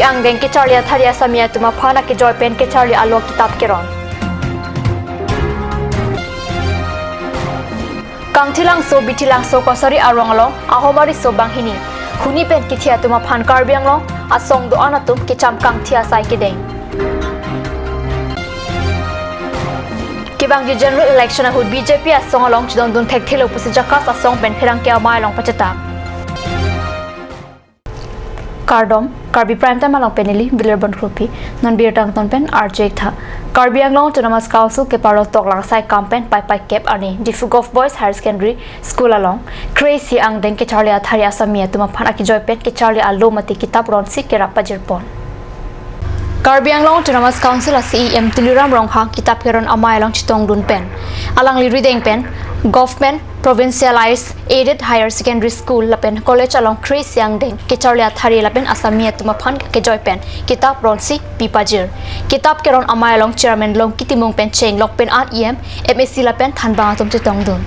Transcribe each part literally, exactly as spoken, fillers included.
Angdeng kecharli athari asami atum aphan akejoi pen kecharli alo kitap keron. Kangthilangso, Bithilangso, Kosari arong along Ahomari so banghini huni pen kithi atum aphan Karbi Anglong asong do-an atum kecham kangthi asai kedeng. Kevangji general election ahut B J P asong along chedondun thekthelo pusi JACAS asong pen pherangke amei along pachethang. Kardom, Karbi Prime Time along pen neli Bilir Bonkropi, non birta angton pen arju-ik tha. Karbi Anglong Autonomous Council keparo toklang asai akam pen Paipai kep arni Diphu Govt Boys Higher Secondary School along kre-isi angdeng kecharli athari asami atum aphan akejoi pen kecharli alo mate kitap ronsi kerap pajirpon. Karbi Anglong Autonomous Council a C E M Tuliram Ronghang kitap keron amei along chetongdun pen alangli rideng pen Government Provincialized Aided Higher Secondary School lapen College along kre-isi angdeng kecharli athari lapen asami atum aphan kejoi pen kitap ronsi pi pajir. Kitap keron amei along Chairman Longki Timung pen chenglok pen an E M, M A C lapen thanbang atum chetongdun.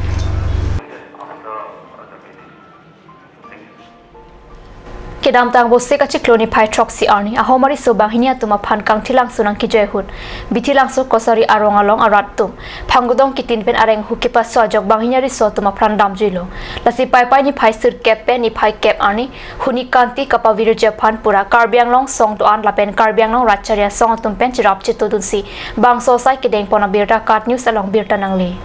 Kedamtang Vosik achiklo niphai throksi arni Ahomari so banghini atum aphan Kangthilangso nangkejoi ahut Bithilangso, Kosari arong along arat atum phangdong kitin pen areng hu kepaso ajok banghini ariso atum apran damjuilo. Lasi Paipai niphai sirkep pen niphai kep arni huni kanti kapavirji aphan pura Karbi Anglong song do-an lapen Karbi Anglong Ratchari asong atum pen cherap chetongdunsi bangso asai kedengpon abirta KAT News along birta nangli.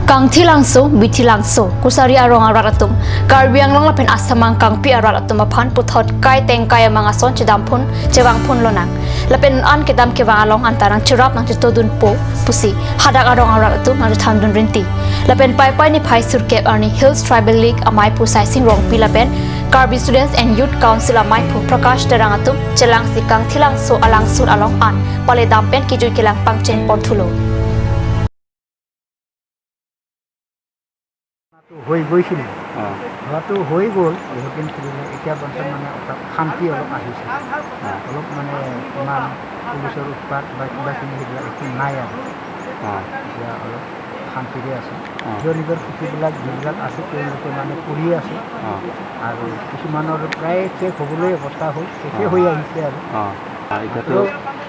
Kangthilangso, Bithilangso, Kosari arong arat atum Karbi Anglong lapen Assam angkangpi arat atum aphan puthot kai tengkai amang ason chedamphun chevangphun lonang. Lapen an kedam kevang along anta nangcherap nangchetongdunpo pusi hadak arong arat atum nangchethandun rinti. Lapen Paipai niphai sirkep arni Hills Tribal League ameiphu Saising Rongpi lapen Karbi Students and Youth Council ameiphu Prakash Terang atum chelangsi Kangthilangso alangsun along an paledam pen kejui kelang pangcheng ponthulo. তো হৈ গৈছিলে। অ। হোৱাটো হৈ গ'ল, বহুদিন চলিলে। এতিয়া বৰ্তমান মানে অলপ শান্তি অলপ আহিছে। অ। অলপ মানে ইমান পুলিচৰ উৎপাত বা কিবা কিবি সেইবিলাক একো নাই আৰু। অ। এতিয়া অলপ শান্তিৰে আছে। অ। নিজৰ নিজৰ খেতিবিলাক যিবিলাক আছে, তেওঁলোকে মানে কৰি আছে। অ। আৰু কিছুমানৰ প্ৰায় শেষ হ'বলৈ অৱস্থা হ'ল, শেষে অ। হৈ আহিছে আৰু। অ। অ, এতিয়াতো, আৰু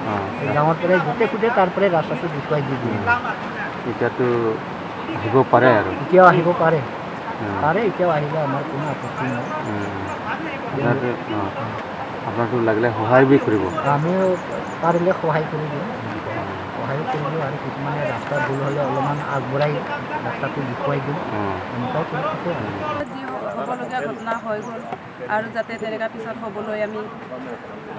অ। এই গাঁৱৰ পৰাই য'তে সোধে তাৰ পৰাই ৰাস্তাটো দেখুৱাই দি দিয়ে। উম। এতিয়াতো আহিব পাৰে আৰু। এতিয়াও আহিব পাৰে। উম। পাৰে, এতিয়াও আহিলে আমাৰ কোনো আপত্তি নাই। উম। আপোনালোকে, অ, আপোনালোকে লাগিলে সহায় বি কৰিব। আমিও পাৰিলে সহায় কৰি দিম। সহায় কৰিব আৰু কিছুমানে ৰাস্তা ভুল হ'লে অলপমান আগবঢ়াই ৰাস্তাটো দেখুৱাই দিম। অ। এনেকুৱাই কৰি থাকোঁ আৰু। উম। যি হ-, হ'বলগীয়া ঘটনা হৈ গ'ল আৰু যাতে তেনেকুৱা পিছত হ'বলৈ আমি,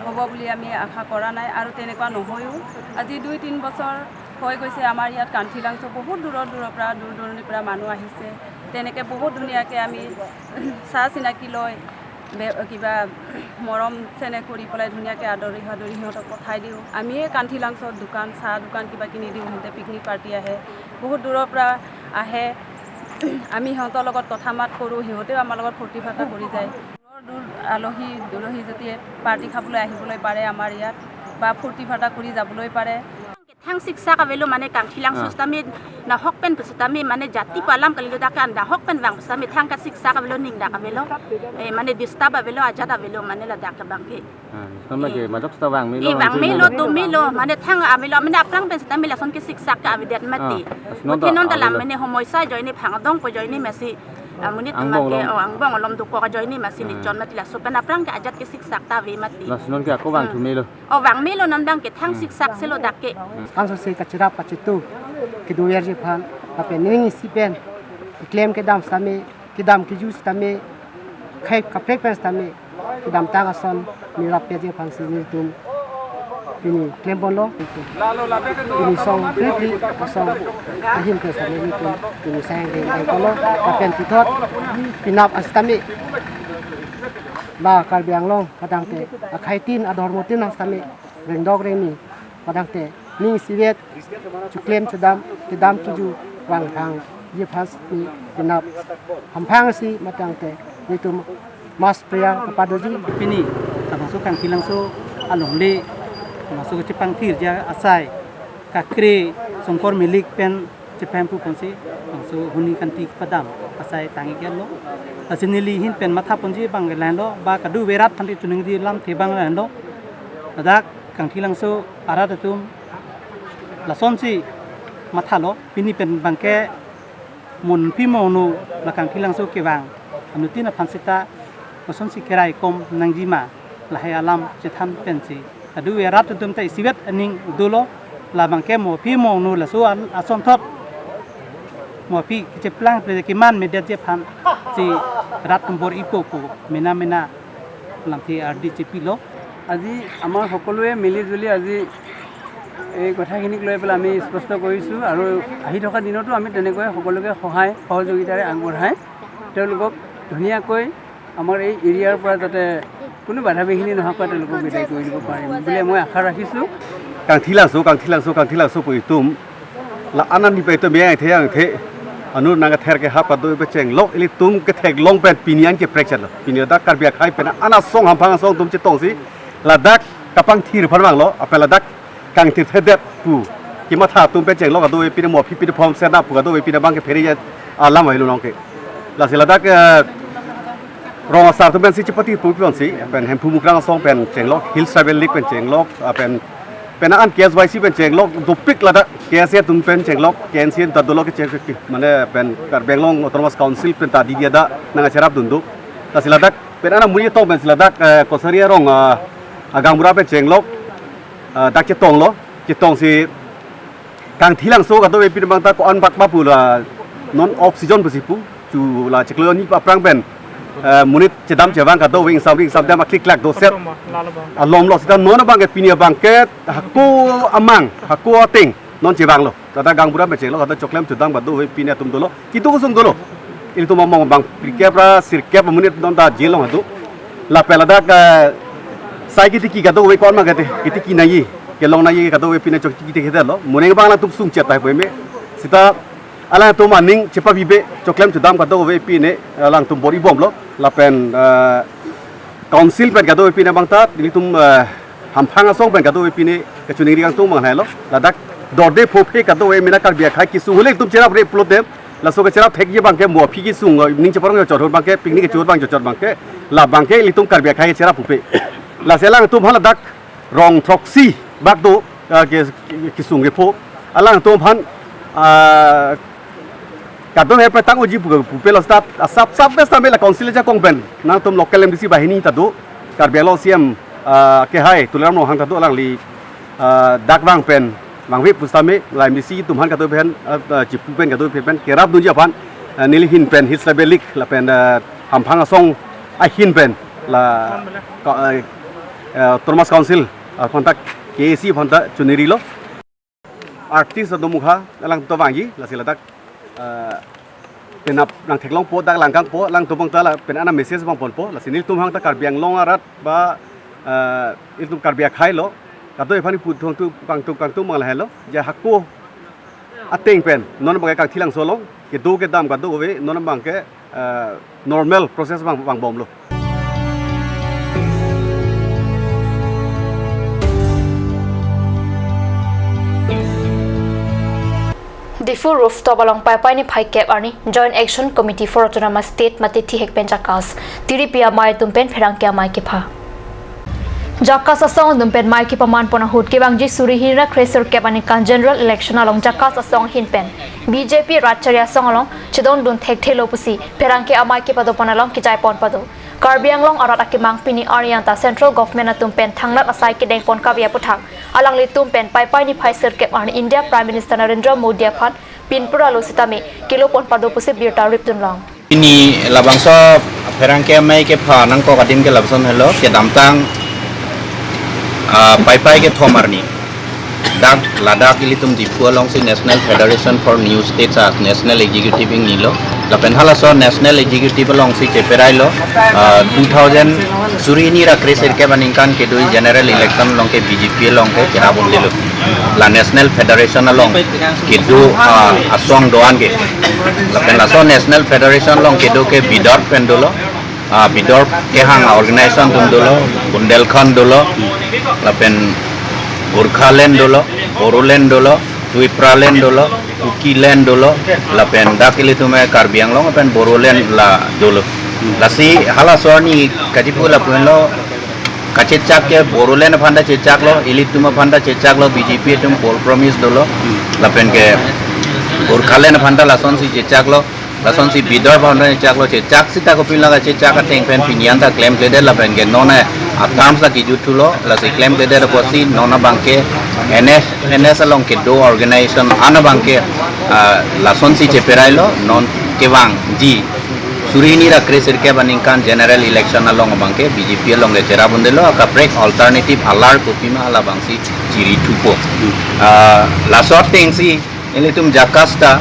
হ'ব বুলি আমি আশা কৰা নাই আৰু তেনেকুৱা নহয়ও। আজি দুই তিনি বছৰ হৈ গৈছে, আমাৰ ইয়াত কান্থিলাংছো বহুত দূৰৰ দূৰৰ পৰা, দূৰ দূৰণিৰ পৰা মানুহ আহিছে। তেনেকে বহুত ধুনীয়াকে আমি চা চিনাকি লৈ বে-, কিবা মৰম চেনেহ কৰি পেলাই ধুনীয়াকে আদৰি সাদৰি সিহঁতক পঠাই দিওঁ। আমিয়ে কান্থিলাংছত দোকান, চাহ দোকান কিবা কিনি দিওঁ, সিহঁতে পিকনিক পাৰ্টি আহে, বহুত দূৰৰ পৰা আহে। আমি সিহঁতৰ লগত কথা মাত কৰোঁ, সিহঁতেও আমাৰ লগত ফূৰ্তি ফাৰ্তা কৰি যায়। দূৰ দূৰ আলহী দুলহী যদি পাৰ্টি খাবলৈ আহিবলৈ পাৰে আমাৰ ইয়াত বা ফূৰ্তি ফাৰ্তা কৰি যাবলৈ পাৰে। Thang siksak avelo mane kangthilangso, ah, sitame nahok pen pusitame mane jati pu alam kalilo, dak ke an nahok pen vang pusitame thang ke siksak avelo, ning dak avelo. Eh, mane disturb avelo, ajat avelo mane ladak ke bang ke. Ah, sitame ke, eh, majok sita vang melo, eh, vang melo, tu melo, mane thang avelo, mane aphrang pen sitame lason ke siksak ke avedet mati. Ah, asnon ta non ta lam avelo. Mane homoisa ajoine phangdongpo ajoine masi. Amonit angbong ke, alom. Oh, angbong alom dokok ajoine masi, hmm, nechon mati, laso pen aphrang ke ajat ke siksak ta ave mati. Lason ke ako vang, hmm, thu melo. Oh, vang melo, non bang ke thang, hmm, siksak selo dak ke. Hmm. Kangsose kacherap kachetu kedoverji aphan, lapen ning isi pen keklem kedam sitame, kedam keju sitame, khei kaprek pen sitame kedamtang ason nerap peji aphansi nelitum pini klem ponlo. Pini song phli phli asong ahin pen sitame nelitum pini sayang deng deng ponlo. Lapen puthot penap asitame ba Karbi Anglong padangte akhai tin adhormo tin nang sitame rengdok rengni padangte ning isivet chuklem chedam kedam keju vangphangji aphansi penap hamphang si matangte nelitum mass prayer kapadoji. Pini labangso kangthilangso alongle, labangso kachepangthirji asai kakre Songkor Milik pen Chepahemphu ponsi, bangso huni kanti kepadam asai tang-ik lo. Lasi neli ahin pen matha ponji abang lahenlo, ba kadokave arat aphan chiningri alamthe abang lahenlo. Ladak Kangthilangso arat atum lasonsi mathalo, pini pen abangke mo aphi mo anu la Kangthilangso kevang anuttin aphan seta lasonsi keraikom nangji ma, lahai alam chethan pensi kadokave arat atum ta isivet aning dolo. La abangke mo aphi mo anu laso al-, asonthot mo aphi kecheplang pe keman medetji aphansi rat atum bor-ipo pu mena mena lamthe ardi chepilo. আজি আমাৰ সকলোৱে মিলি জুলি আজি এই কথাখিনিক লৈ পেলাই আমি স্পষ্ট কৰিছোঁ আৰু আহি থকা দিনতো আমি তেনেকৈ সকলোকে সহায় সহযোগিতাৰে আগবঢ়াই তেওঁলোকক ধুনীয়াকৈ আমাৰ এই এৰিয়াৰ পৰা যাতে কোনো বাধা বিঘিনি নোহোৱাকৈ তেওঁলোকক বিদায় কৰি দিব পাৰিম বুলি মই আশা ৰাখিছোঁ। Kangthilangso, Kangthilangso, Kangthilangso pu itum la anan ni pa itum yang the yang the anu nangkether kehap kado pachenglok ilitum ketheklong pen pini an keprek chetlo. Pini ladak Karbi akhei pen an asong hamphang asong atum chetongsi ladak kapangthir aphan vanglo, apel ladak kangthir thedet pu kematha atum pen chenglok kadokave pini mo aphi pini phom sena pu kadokave pini abangke phere ya alam ai lunong ke. Lasi ladak, eh, rong asar atum pensi chepati pu ponsi pen Hemphu Mukrang asong pen chenglok, Hills Tribal League pen chenglok, ah, pen pen an K S Y C pen chenglok, dopik ladak K S A atum pen chenglok, K N C N ta dolo ke cheng ke, mane pen Karbi Anglong Autonomous Council pen ta didi ada nangcherap dundu. Lasi ladak pen an amonit tong pensi ladak, eh, Kosari arong, ah, agaonbura pen chenglok, ah, dak chetonglo, chetongsi Kangthilangso kadokave pini abang ta ko-an bak ba pu la non off season pusi pu chu la chiklo ni aphrang pen, eh, monit chedam chevang kadokave ingsam ingsam dam aklik klak doset alom lo seta non abangke pini abangke hako amang hako ateng non chevanglo. Ladak gaonbura pen chenglok, ladak choklem chodam kadokave pini atum dolo. Kitu kusung dolo. Ilitum among bang phlikep ra sirkep amonit non ta jail along adu. Lapen ladak, eh, sai kitiki kadokave ko-an ma kete, kitiki nangji, kelong nangji kadokave pini chok kitiki kete lo. Mo ning abang alangtum sungchet tahai pu me. Seta alangtum aning chepabibe, choklem chodam kadokave pini alangtum bor-ibomlo. Lapen, eh, council pen kadokave pini abang ta, ilitum, eh, hamphang asong pen kadokave pini kachiningri kangtung abang lahenlo. Ladak dorde phophe kadokave mena Karbi akhei kesung hule ilitum cheraprep pulote, laso kacherap thekji abangke mo aphi kesung, eh, ning cheparong chot abangke, picnic kechot abang chot abangke, la abangke ilitum Karbi akhei cherap pupe. Lasi alangtum aphan ladak rong throksi bak do, eh, ke, ke, kesung kepho. Alangtum aphan, ah, kadokave petang uji pu, pupe lo seta asap sap bes tambe la council ajakong pen nangtum local M D C banghini ta do, Karbi Anglong C M, ah, kehai Tuliram Ronghang ta do, alangli, ah, dak vang pen vangve pusitame la M D C atum aphan kadokave pen, ah, ah, chipu pen kadokave pen kerap dunji aphan, ah, neli ahin pen Hills Tribal League lapen, ah, hamphang asong ahin pen la ka-, ah, ah, Autonomous Council aphan ta K A C aphan ta chiningrilo. Artist atum mukha alangtum vangji, lasi ladak, eh, penap nangtheklongpo, dak langkangpo, alangtum abang ta la pen an a-message abang ponpo, lasi nelitum hang ta Karbi Anglong arat ba, eh, ilitum Karbi akhei lo, kadokave aphan pu thong tu kangtung kangtung abang lahenlo, je hako ateng pen non abangke Kangthilangso along kedo kedam kadokave non abangke, eh, normal process abang, abang bomlo. Diphu rooftop along Paipai niphai kep arni Joint Action Committee for Autonomous State mate thihek pen JACAS tiripi amei atum pen pherangke amei kepha. JACAS asong atum pen mei kepaman pon ahut kevangji suri hini ra kre sirkep aningkan general election along JACAS asong ahin pen B J P rat chari asong along chedondun thekthelo pusi pherangke amei kepado pon along kejai pon pado. Karbi Anglong arat akemang pini arni anta Central Government atum pen thangnat asai kedeng pon kave aphuthak alanglitum pen Paipai niphai sirkep arni India Prime Minister Narendra Modi aphan pinpura lo sitame kelo pon pado pusi birta ripdun long. Pini labangso pherangke amei kepha nangkok adim ke lapuson helo, kedamtang, ah, Paipai kethom arni dak ladak ilitum Diphu alongsi National Federation for New States a National Executive ingnilo. Lapen halaso National Executive alongsi cheperailo, ah, two thousand suri hini ra kre sirkep aningkan kedoji general election alongke B J P alongke kerap un-elo. La National Federation along kedo, ah, asong do-an ke. Lapen laso National Federation along kedo ke Bidarbh pen dolo, ah, Bidarbh kehang a-organization atum dolo, Bundelkhand dolo, lapen Gorkhaland dolo, Bodoland dolo, Tipraland dolo, Kuki land dolo, lapen dak ilitum Karbi Anglong pen Bodoland la dolo. Lasi halaso arni kachipu lapu henlo, kachechak ke Bodoland aphan ta chechaklo, ilitum aphan ta chechaklo, B J P atum poll promise dolo, lapen ke Gorkhaland aphan ta lasonsi chechaklo, lasonsi Bidarbha aphan ta chechaklo, chechak sita kopilo kachechak ateng pen pini an ta klemkledet lapen ke non a-terms ta kijut thulo, lasi klemkledet apotsi non abangke N S, N S along kedo organization an abangke, ah, lasonsi cheperailo, non kevangji suri hini ra kresirkep aningkan general election along abangke B J P along ke cherap undelo, kaprek alternative alar kopima halabangsi chiri thupo. Ah, laso atengsi ilitum jakasta,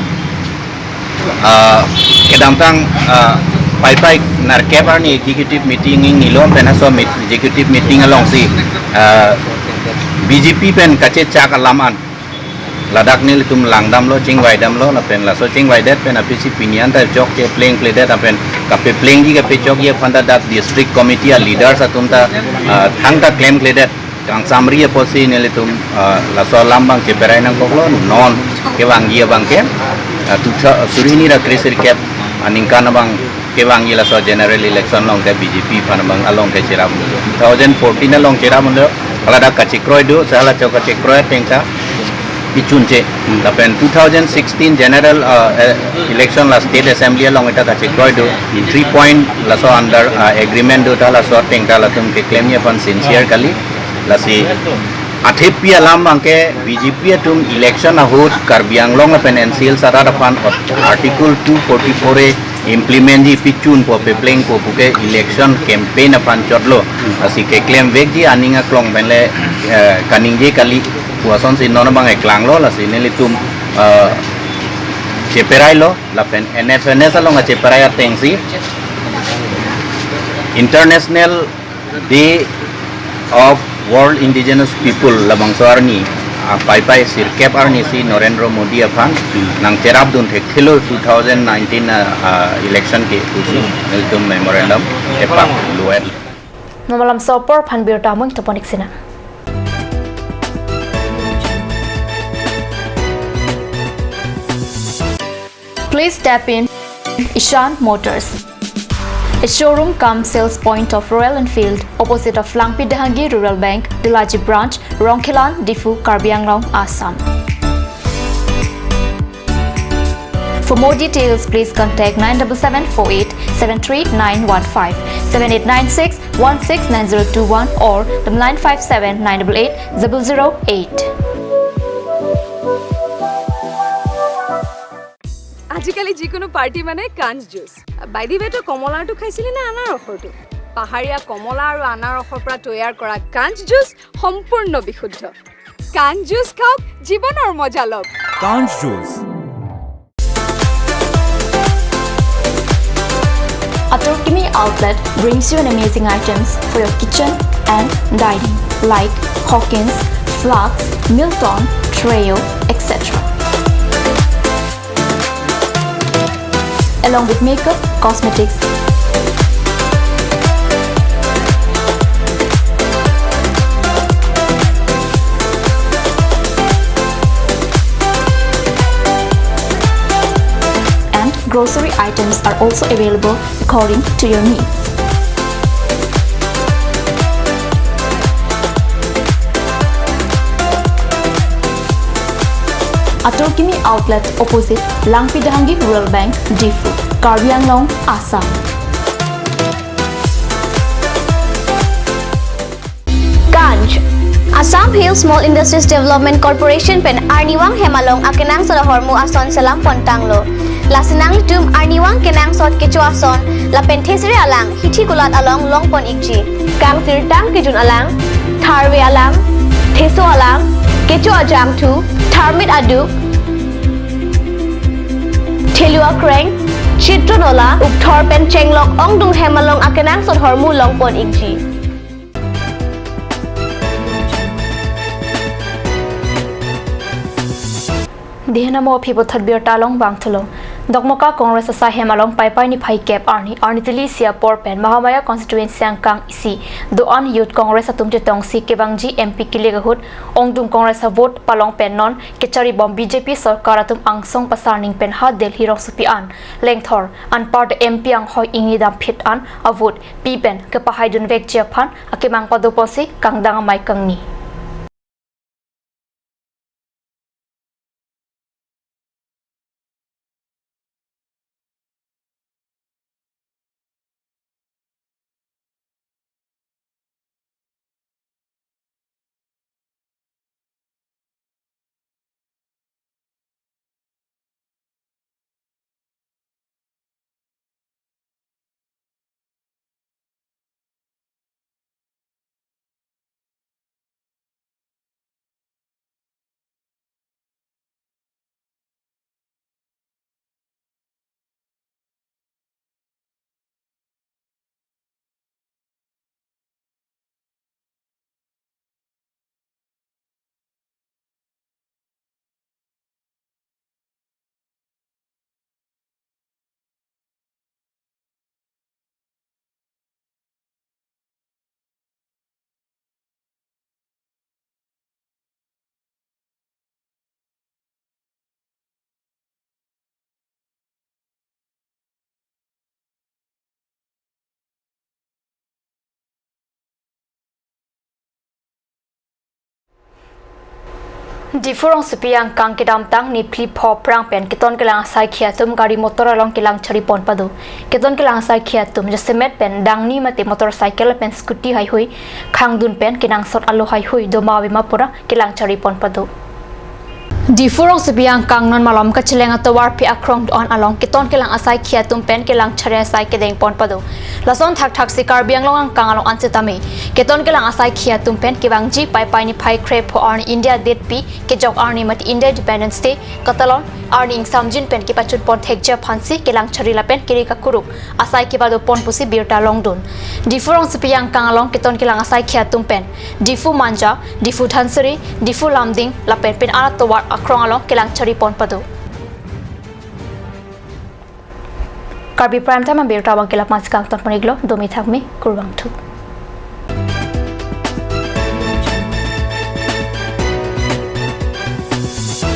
ah, kedamtang, ah, Paipai nerkep arni executive meeting ingnilo pen halaso meet-, executive meeting alongsi, ah, B J P pen kachechak alam an ladak nelitum langdamlo, chingvaidamlo, lapen laso chingvaidet pen aphi si pini an ta chokche plengkledet lapen kapeplengji kapechokji aphan ta dak district committee a-leaders atum ta, ah, thangta klemkledet. Kangsamri apotsi nelitum, ah, laso alam abang cheperai nangkoklo, non kevangji abangke, ah, two thou-, suri hini ra kresirkep aningkan abang kevangji laso general election along ke B J P aphan abang along ke cherap undelo. Two thousand fourteen along cherap undelo, haladak kachekroi do, hala chok kachekroi ateng ta pichunche. Lapen two thousand sixteen general, ah, eh, election la State Assembly along ita kachekroi do, three point laso under, ah, agreement do ta laso ateng ta latum keklemji aphan sincere kali. Lasi athepi alam abangke B J P atum election ahut Karbi Anglong lapen N C Hills arat aphan Article two forty-four A implement ji pichunpo, peplengpo puke election campaign aphan chotlo. Lasi keklemvekji aning aklong penle, eh, kaningje kali pu asonsi non abang eklanglo, lasi nelitum, eh, cheperailo, lapen N F N S along kacheperai atengsi International Day of World Indigenous People labangso arni, ah, Paipai sirkep arnisi Narendra Modi aphan nangcherapdun thekthelo two thousand nineteen, ah, ah, election ke pusi nelitum memorandum epaklo-et. Non malam so apor aphan birta amun toponik sina. Please tap in Ishan Motors, a showroom cum sales point of Royal Enfield, opposite of Langpi Dehangi Rural Bank, Delaji Branch, Rongkhelan, Diphu, Karbi Anglong, Assam. For more details, please contact nine double seven four eight seven three nine one five, seven eight nine six one six nine zero two one or the nine five seven nine double eight double zero eight. আজিকালি যিকোনো পাৰ্টি মানে কাঞ্চ juice. By the ৱে, তই কমলাৰটো খাইছিলি নে আনাৰসৰটো? পাহাৰীয়া কমলা আৰু আনাৰসৰ পৰা তৈয়াৰ কৰা কাঞ্চ জুচ সম্পূৰ্ণ বিশুদ্ধ। কাঞ্চ জুচ খাওক, জীৱনৰ মজা লওক। Kanch Juice. Ator Kimi Outlet brings you an amazing items for your kitchen and dining, like Hawkins, Flux, Milton, Treo, et cetera. Along with makeup, cosmetics, and grocery items are also available according to your needs. Ator Kimi Outlet, opposite Langpi Dehangi Rural Bank, Diphu, Karbi Anglong, Assam. Kanch. Assam Hill Small Industries Development Corporation pen arnivang hem along akenangsot ahormu ason selam pontanglo. Lasi nanglitum arnivang kenangsot kecho ason lapen thesere alang hithi kulat along longpon ikji. Kangsirtang kejun alang, tharve alang, theso alang, kecho ajangthu, tharmit aduk, thelu akreng, chitron ola, ukthor pen chenglok ongdung hem along akenangsot ahormu longpon ikji. Dihena mo aphi puthot birta along bang thulo. Dokmoka Congress asaihem along Paipai niphai kep arni, arni tili isi apor pen Mahamaya constituency angkang isi do-an Youth Congress atum chetongsi kevangji M P kilik ahut ongdung Congress avote palong pen non kecharibom B J P sorkar atum angsong pasarning pen ha Delhi rongsopi an lengthor anparta M P anghoi ingni damphit an avote pi pen kepahaidunvekji aphan akemang padoponsi kangdang amei kangni. Diphu rongsopi angkang kedamtang niphli pho aphrang pen keton kelang asaikhi atum gari motor along kelang charipon pado. Keton kelang asaikhi atum jasemet pen dangni mate motorcycle pen scooty haihui khangdun pen kenangsot alo haihui doma avema pura kelang charipon pado. Diphu rongsopi angkang non malom kacheleng atovar phi akrong do-an along keton kelang asaikhi atum pen kelang chari asai kedengpon pado. Lason thakthaksi Karbi Anglong angkang along ansetame keton kelang asaikhi atum pen kevangji Paipai niphai krepho arni India detpi kejok arni mate India Independence Day katalon arni ingsamjin pen kepachunpon thekji aphansi kelang chari lapen kiri kakuruk asai kebadopon pusi birta longdun. Diphu rongsopi angkang along keton kelang asaikhi atum pen Diphu Manja, Diphu Dhansiri, Diphu Lumding lapen pin-an atovar akrong along kelang charipon pado. Karbi Prime Time abirta abang ke la-an si kangtonpon-iklo, domi thakmi, kurvangthu.